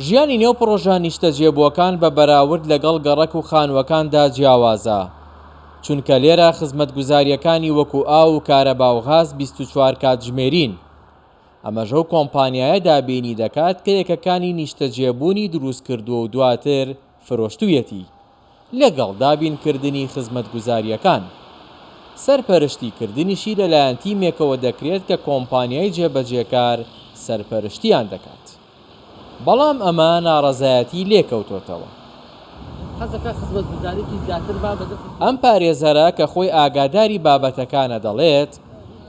ژیانی نێو پڕۆژە نیشتەجێبووەکان بە بەراورد لەگەڵ گەڕەک و خانووەکاندا جیاوازە، چونکە لێرە خزمەتگوزارییەکانی وەکو ئاو و کارەبا و غاز 24 کاتژمێرین. ئەمەش ئەو کۆمپانیایە دابینی دەکات کە یەکەکانی نیشتەجێبوونی دروستکردووە و دواتر فرۆشتوویەتی. لەگەڵ دابینکردنی خزمەتگوزارییەکان. سەرپەرشتی کردنیشی لەلایەن تیمێکەوە دەکرێت کە کۆمپانیای جێبەجێکار سەرپەرشتیان دەکات. بەڵام ئەمە ناڕەزایەتی لێکەوتۆتەوە. ئەم پارێزەرە کە خۆی ئاگاداری بابەتەکانە دەڵێت،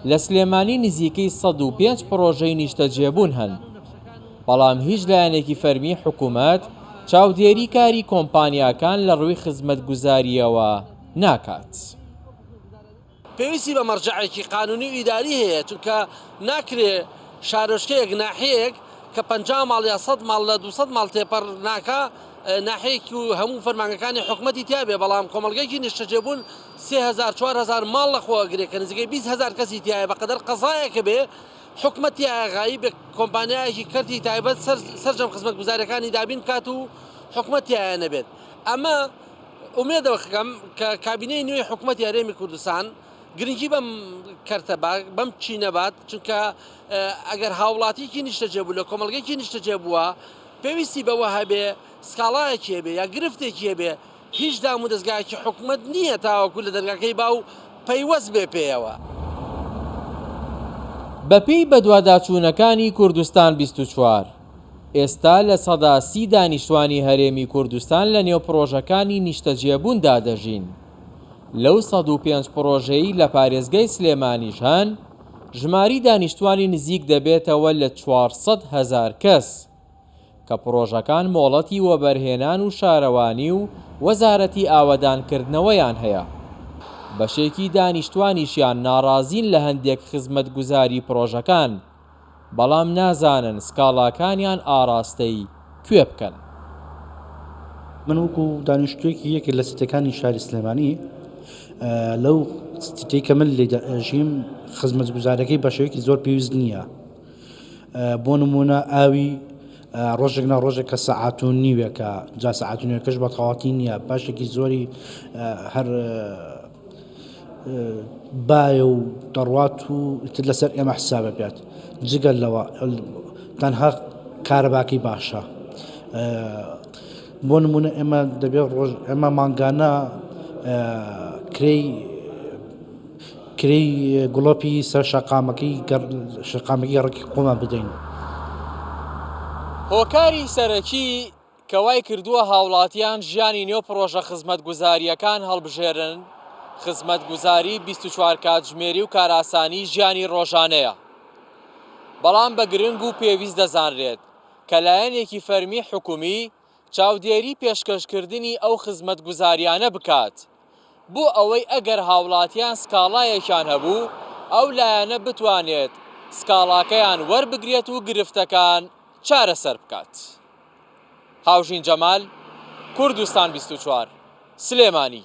لە سلێمانی نزیکەی 105 پڕۆژەی نیشتەجێبوون هەن، بەڵام هیچ لایەنێکی فەرمی حکومەت چاودێری کاری کۆمپانیاکان لە ڕووی خزمەتگوزارییەوە ناکات. پێویستی بە مەرجەعێکی قانونی و ئیداری هەیە، چونکە ناکرێ شارۆچکەیەک، ناحیەیەک کە 50 ماڵ یا 100 ماڵ لە 200 ماڵ تێپەڕ ناکا، ناحیەیەک و هەموو فەرمانگەکانی حکومەتی تیا بێ، بەڵام کۆمەڵگەیەکی نیشتەجێبوون 3000 4000 ماڵ لە خۆ ئەگرێ کە نزیکەی 20000 کەسی تیایە بەقەدەر قەزایەکە بێ، حکومەت تیایە غایب بێ کۆمپانیایەکی کەرتی تایبەت سەرجەم خزمەتگوزاریەکانی دابین بکات و حکومەت تیایە نەبێت ئەمە ئومێد دەکەم کە کابینەی نوێی حکومەتی هەرێمی کوردستان گرنگی بەم کەرتە بەم چینە بات چونکە ئەگەر هاوڵاتیکی نیشتەجێ بوو لە کۆمەڵگەیەکی نیشتەجێ بووە پێویستی بەوە هەبێ سکاڵایەکی هەبێ یا گرفتێکی هەبێ هیچ دامودەزگایەکی حکومەت نییە تاوەکو لە دەرگاکەی با و پەیوەست بێ پێیەوە. بەپێی بەدواداچوونەکانی کوردستان 24، ئێستا 30% دانیشتوانی هەرێمی کوردستان لەنێو پڕۆژەکانی نیشتەجێبووندا دەژین، لەو 105 پڕۆژەی لە پارێزگای سلێمانیش هەن، ژماری دانیشتوانی نزیک دەبێتەوە لە 400 هەزار کەس. کە پڕۆژەکان مۆڵەتی وەبەرهێنان و شارەوانی و وەزارەتی ئاوەدانکردنەوەیان هەیە. بەشێکی دانیشتوانیشیان ناڕازین لە هەندێک خزمەتگوزاری پڕۆژەکان، بەڵام نازانن سکاڵاکانیان ئاڕاستەی کوێ بکەن. من وەکو دانیشتوویەکی یەکێک لە سیتەکانی شاری سلێمانی لەو سیتەی کە من لێی دەژیم خزمەتگوزارەکەی بە شێوەیەکی زۆر پێویست نییە. بۆ نمونە ئاوی ڕۆژێک نا ڕۆژێک کە سەعات و نیوێکە جا سەعات و نیوێکەش بە تەواتی نییە بەشێکی زۆری هەر بایە و دەڕوات و تر لەسەر ئێمە حسابە بێت جگەل لەوە تەنها کارەباکەی باشە بۆ نمونە ئێمە دەبێت ڕۆژ ئێمە مانگانە کرێی کرێی گڵۆپی سەر شەقامەکەی شەقامەکەی گەڕەکی خۆمان بدەین. هۆکاری سەرەکی کە وای کردووە هاوڵاتیان ژیانی نێو پڕۆژە خزمەتگوزارییەکان هەڵبژێرن، خزمەتگوزاری 24 کاتژمێری و کارئاسانی ژیانی ڕۆژانەیە. بەڵام بە گرنگ و پێویست دەزانرێت کە لایەنێکی فەرمی حکومی چاودێری پێشکەشکردنی ئەو خزمەتگوزارییانە بکات. بۆ ئەوەی ئەگەر هاوڵاتیان سکاڵایەکیان هەبوو ئەو لایەنە بتوانێت سکاڵاکەیان وەربگرێت و گرفتەکان چارەسەر بکات. هاوژین جەمال، کوردستان 24، سلێمانی.